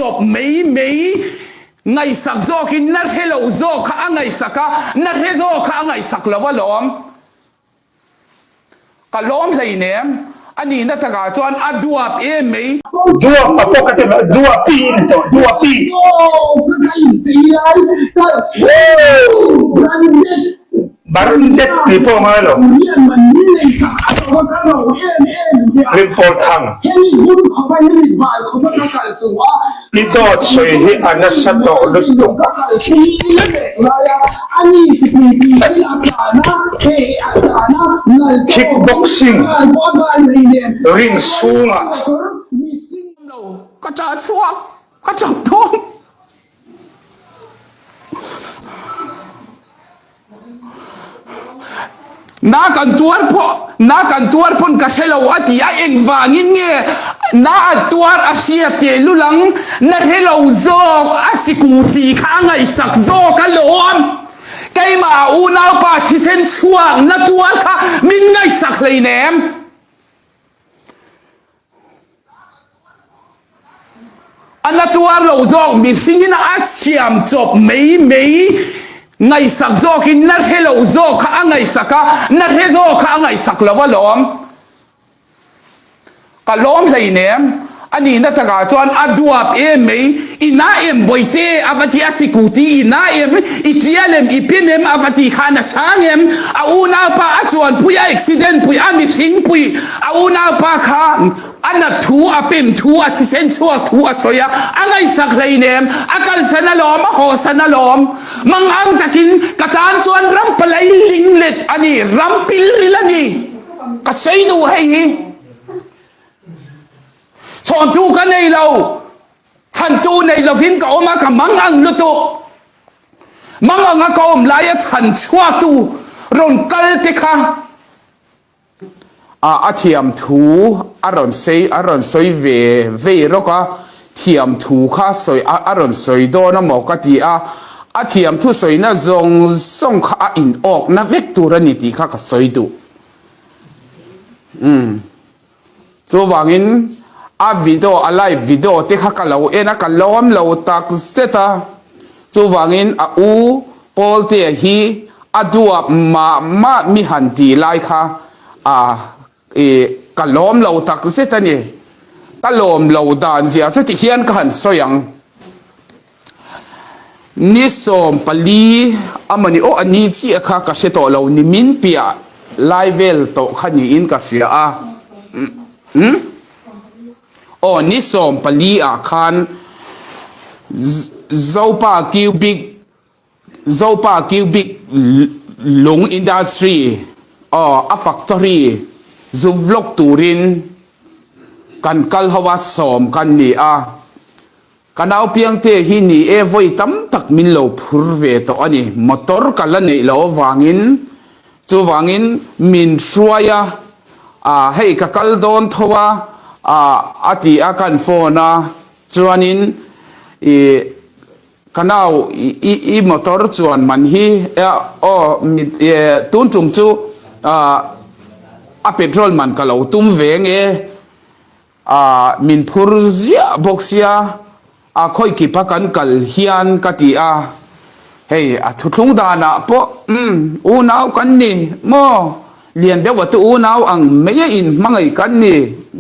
chawp mai mai ngaihsak zawkin na hre lo zawk kha a ngaihsak a, na hre zawk kha a ngaihsak lo alawm. Ka lawm hleinem, a nihna takah chuan a duap em mai. Duap a pawh ka ti mai, duapi i ni tawh, duapi. Barndet tih pawh a ngai lo. Rinpawl Thang. I dawt sawi hi a nasa tawh lutuk. Kick boxing ring chhungah. Ka ṭah chhuak, ka ṭap dawn. Na kan tuar pawh na kan tuar pawn ka hre lo a ti a, engvangin nge na a tuar a hriat teh lul ang, na hre lo zawk a siku tih kha a ngaihsak zawk a lawm, keimah unaupa thisen chhuak na tuar kha min ngaihsak hleinem. A na tuar lo zawk mihringin a siam chawp mai mai ngaihsak zawkin na hre lo zawk kha a ngaihsak a, na hre zawk kha a ngaihsak lo alawm. Ka lawm hleinem, a nihna takah chuan a duap em mai, i na em bawihte a va ti a, sikuti i na em, i tial em, i pem em a va ti khan a chhang em, a unaupa a chuanpui a accident pui a mihring pui a unaupa kha A nat thu, a pem thu, a thisen chhuak thu a sawi a, a ngaihsak hleinem, a kalsan alawm, a hawsan alawm. Mangang takin ka tan chuan ram palai linglet a ni, ram pilril a ni. Ka sawi duh hei hi. Chhawntu ka nei lo, chhantu nei lovin ka awm a, ka mangang lutuk. Manganga ka awm laia chhan chhuaktu rawn kal te kha A a thiam thu a rawn sei a rawn sawi ve vei rawk a, thiam thu kha sawi a a rawn sawi dawn a maw ka ti a, a thiam thu sawina zawng zawng kha a in awkna vek tur a ni tih kha ka sawi duh. Umm. Chuvangin a video a live video te kha ka lo en a ka lawm lo tak zet a, chuvangin a u Pawltea hi a duap mah mah mi han tih lai kha a i ka lawm lo tak zet a ni. Ka lawm lo dan zia chu ti hian ka han sawi ang. Ni 14 a mawni aw a ni chiah kha ka hre tawh lo ni min piah lai vel tawh kha niin ka hria a umm aw ni 14 ah khan Zopa cubic Zopa cubic lung industry aw a factory zu vlog turin kan kal ho a sawm kan ni a. Ka nau Piangte hi ni e vawi tam tak min lo phur ve tawh a ni. Motor ka la neih loh avangin chuvangin min hruai a, ah hei ka kal dawn tho a, ah a ti a kan phone a, chuanin ih ka nau i i motor chuan man hi aw tun tum chu ah a petrol man ka lo tum ve nge. A min phur ziah bawk sia, a khawi kip a kan kal hian ka ti a, hei a thuthlung danah pawh umm unau kan ni maw, lian deuh a tu unau ang mai a in hmangaih kan ni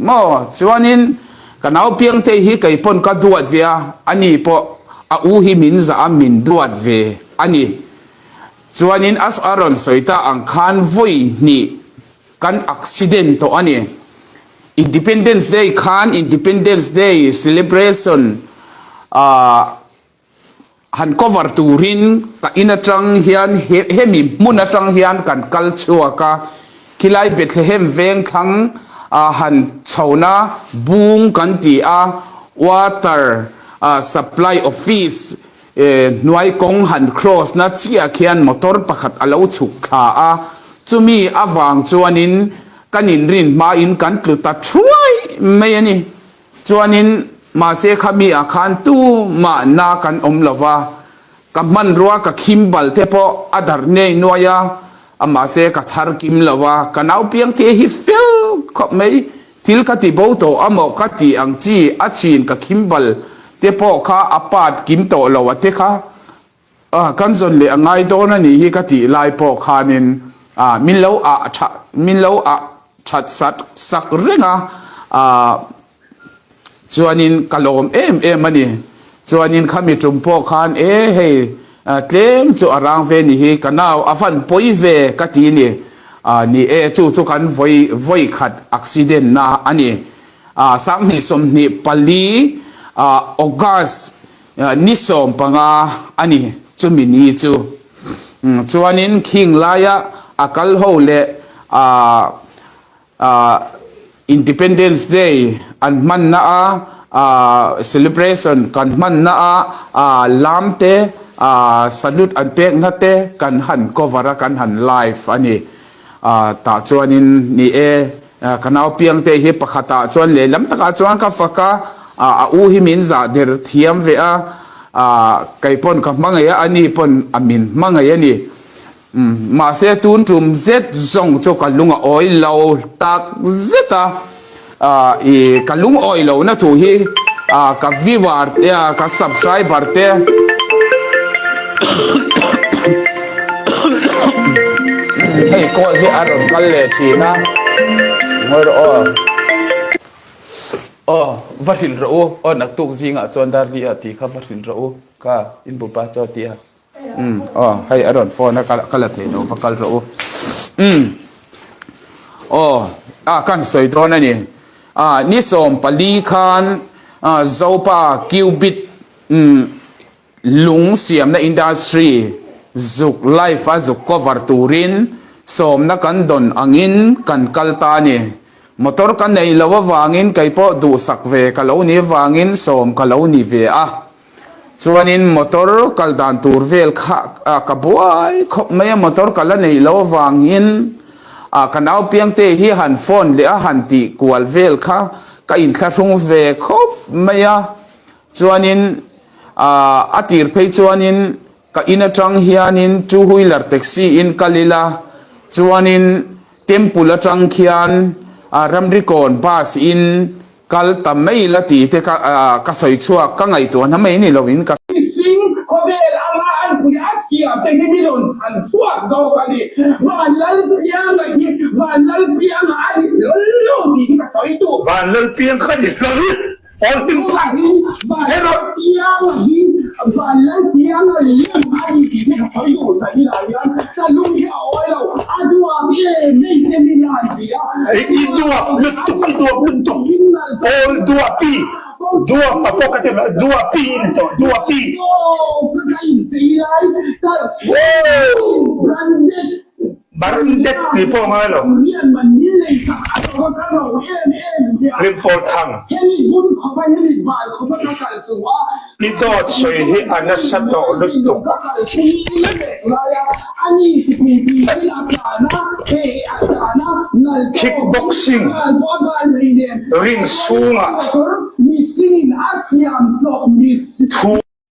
maw, chuanin ka nau Piangtei hi kei pawn ka duat ve a, ani pawh a u hi min zah a min duat ve a ni, chuanin a rawn sawi ta ang khan vawi hnih Kan accident tawh a ni. Independence Day khan Independence Day celebration ah han cover turin ka in atang hian hemi hmun atang hian kan kal chhuak a, khilai Bethlehem vengthlang ah han chhona bung kan ti a, water supply office Hnuai kawng han cross na chiah khian motor pakhat a lo chhuk thla a, chumi avang chuanin kan inrin hmain kan tlu ta thuai mai a ni. Chuanin mahse khami ah khan tumah na kan awm lo va, ka hmanrua ka khim bal te pawh a darh ngei nuai a, mahse ka chhar kim lo a, ka naupiangte hi fel khawp mai. Thil ka ti bo tawh a maw ka tih ang chi a chhin ka khim bal te pawh kha a part kim tawh lo a te kha kan zawn leh a ngai dawn a nih hi ka tih lai pawh khanin min lo ah tha min lo ah that sat sak reng a Chuanin ka lawm em em a ni. Chuanin khami tum pawh khan e hei tlem chu a rang ve ni hi ka nau a van pawi ve ka ti ni. Ni e chu chu kan vawi vawi khat accident na a ni. 2024 August ni 15 a ni chumi ni chu. Chuanin khing laia a kal ho leh Independence Day an hmanna a celebration kan hmanna a lam te salute an pekna te kan han cover a kan han live a ni. Tah chuanin ni e ka nau piangte hi pakhatah chuan lehlam takah chuan ka fak a, a u hi min zah der thiam ve a, kei pawn ka hmangaih a, ani pawn a min hmangaih a ni. Mahse tun tum zet zawng chu ka lung a awi lo tak zet a, i ka lung awi lo na thu hi ka viewer te ka subscriber te hei call hi a rawn kal leh thin a, ngawi rawh aw. Aw va hrilh rawh u, aw naktuk zingah chuan Darli ah tih kha va hrilh rawh u ka inbupa chaw tih a. Umm aw hei a rawn phone a ka la thei lo va kal rawh u umm aw a kan sawi dawn a ni a ni 14 khan Zopa Cubit umm lung siamna industry zuk live a zuk cover turin sawmna kan dawn angin kan kal ta a ni motor ka nei lo avangin kei pawh duhsak ve ka lo ni avangin sawm ka lo ni ve a. Chuanin motor kal dan tur vel kha ka buai khawp mai a, motor ka la neih loh avangin ka nau piangte hi han phone leh a han tih kual vel kha ka inthlahrung ve khawp mai a. Chuanin a tir phei chuanin ka in atang hianin two wheeler taxi in kal ila chuanin temple atang khian ramrikawn bus in Kal ta mai la tih te ka ka sawi chhuak ka ngaihtuahna mai ni lovin ka. Mihring khawvel anga an pui a siam te hi mi rawn chhan chhuak zawk a ni. Van Lalpianga hi Van Lalpianga a ni hlawl lo tih hi ka sawi duh. Van Lalpiang kha ni hlawl awl hming kha. Van Lalpianga hi Van Lalpianga lem a ni tih hi ka sawi duh zahirah hian ka lung hi a awi lo. A duam em em te min han ti a. I duap lutuk, i duap lutuk. Awl duapi, duap a pawh ka ti lo, duapi in tawh, duapi. Branded tih pawh a ngai lo. Rinpawl thang. I dawt sawi hi a nasa tawh lutuk. Kick boxing ring chhungah thu.